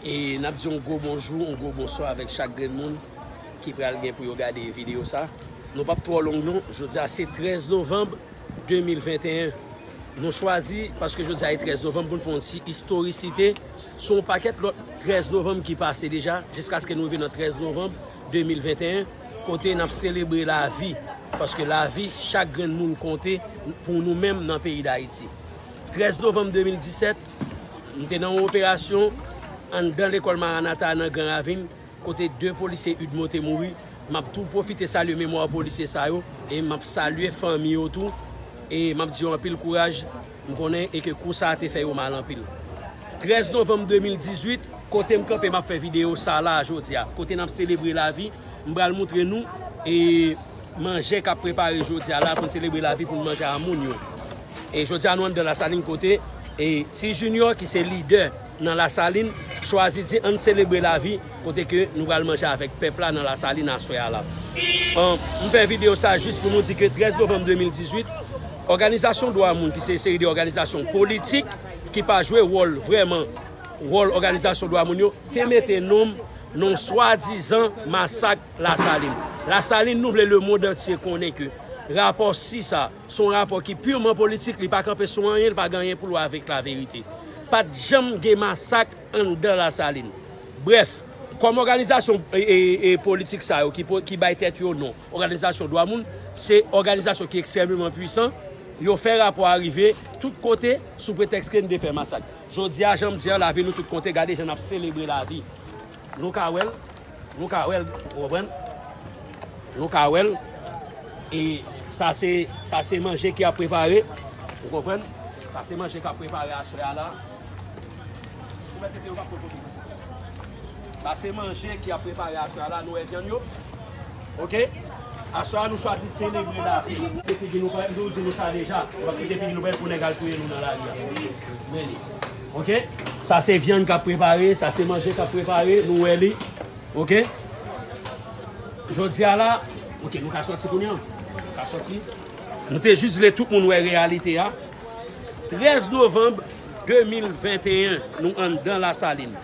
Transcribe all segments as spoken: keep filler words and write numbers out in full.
E n ap di yon gwo bonjou, yon gwo bonswa avèk chak grenn moun ki pral gen pou yo gade videyo sa. Nou p ap twò long non, jodi a se trèz novanm de mil venteyen. Nou chwazi, paske jodi a e trèz novanm, pou n fè yon ti istorisite sou yon pakèt lòt trèz novanm ki pase deja, jiskaske nou rive nan trèz novanm de mil venteyen, kote n ap selebre lavi, paske lavi chak grenn moun konte pou nou menm nan peyi Dayiti. Trèz novanm de mil disèt, m te nan yon operasyon anndan lekòl Maranatha nan Gran Ravin, kote de polisye UDMO te mouri. M ap tou pwofite salye memwa polisye sa yo, e m ap salye fanmi yo tou, e m ap di yo anpil kouraj, m konnen e ke kou sa a te fè yo mal anpil. Trèz novanm de mil dizuit, kote m kanpe, m ap fè videyo sa la jodi a, kote n ap selebre lavi, m pral moutre nou e manje k ap prepare jodi a la pou n selebre lavi, pou n manje a moun yo. E jodi a nou anndan Lasalin kote e Ti Junior ki se lidè nan Lasalin chwazi di ann selebre lavi kote ke nou pral manje avèk pèp la nan Lasalin aswè a la. An, m fè videyo sa jis pou nou di ke trèz novanm de mil dizuit, òganizasyon dwa moun ki se seri de òganizasyon politik ki pa jwe wòl vrèman, wòl òganizasyon dwa moun yo, te mete non m nan swadizan masak Lasalin. Lasalin, nou vle lemonn antye konnen ke rapò sis a se yon rapò ki piman politik, li pa kanpe sou anyen, li pa gen anyen pou l wè avèk laverite. Pa t janm gen masak anndan Lasalin. Brèf, kòm òganizasyon e, e, e politik sa yo ki, po- ki bay tèt yo non òganizasyon dwa moun, se òganizasyon ki ekstrèmeman pwisan, yo fè rapò a rive tout kote sou pretèks ke n te fè masak. Jodi a, jan m di a, lavi nou tout konte, gade jan n ap selebre lavi. Nou ka wè l, nou ka wè l, ou konprann? Nou ka wè l. E sa se, sa se manje ki ap prepare, ou konprann? Sa se manje k ap prepare aswè a la. Ou mèt tete yo pa pran foto. Sa se manje ki ap prepare aswè a la, nou wè vyann yo. Oke? Aswè a nou chwazi selebre lavi. Kite figi nou parèt, nou di nou sa deja. Nou ap kite figi nou parèt pou nèg al touye nou nan lari a. Men li. Oke? Sa se vyann k ap prepare, sa se manje k ap prepare, nou wè li. Oke? Jodi a la, oke, nou ka sòti kounye a. Nou ka sòti. Nou te jis vle tout moun wè reyalite a. Trèz novanm de mil venteyen, nou anndan Lasalin.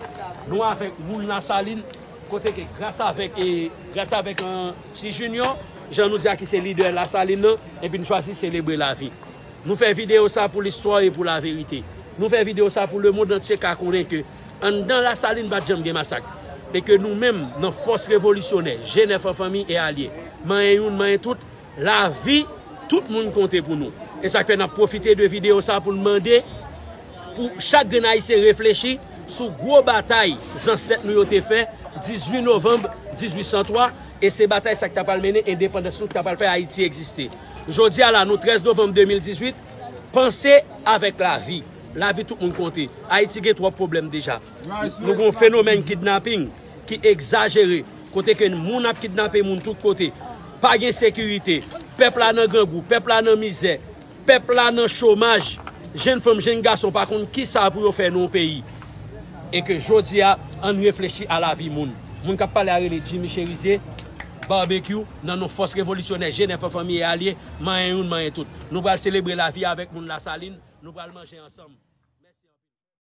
Nou avèk moun Lasalin, kote ke gras avèk, e, gras avèk, an, Ti Junior, jan nou di a ki se lidè Lasalin nan, epi n chwazi selebre lavi. Nou fè videyo sa pou listwa e pou laverite. Nou fè videyo sa pou lemonn antye ka konnen ke anndan Lasalin pa t janm gen masak. E ke nou menm, nan fòs revolisyonè, G nèf an fanmi e alye, manyen youn, manyen tout, lavi tout moun konte pou nou. E sa k fè n ap pwofite de videyo sa pou n mande pou chak grenn Ayisyen reflechi sou gwo batay zansèt nou yo te fè dizuit novanm dizuit san twa, e se batay sa ki ta pral mennen endepandans nou, ki ta pral fè Ayiti egziste. Jodi a la, nou trèz novanm de mil dizuit, panse avèk lavi. Lavi tout moun konte. Ayiti gen twòp pwoblèm deja. Nou gen yon fenomèn kidnaping ki egzajere, kote ke moun ap kidnape moun tout kote. Pa gen sekirite. Pèp la nan grangou, pèp la nan mizè, pèp la nan chomaj. Jenn fanm, jenn gason pa konn kisa pou yo fè nan yon peyi. E ke jodi a, ann reflechi a lavi moun. Moun k ap pale a rele Jimmy Cherizier, Barbecue, nan non fòs revolisyonè G nèf an fanmi e alye, manyen youn, manyen tout. Nou pral selebre lavi avèk moun Lasalin, nou pral manje ansanm.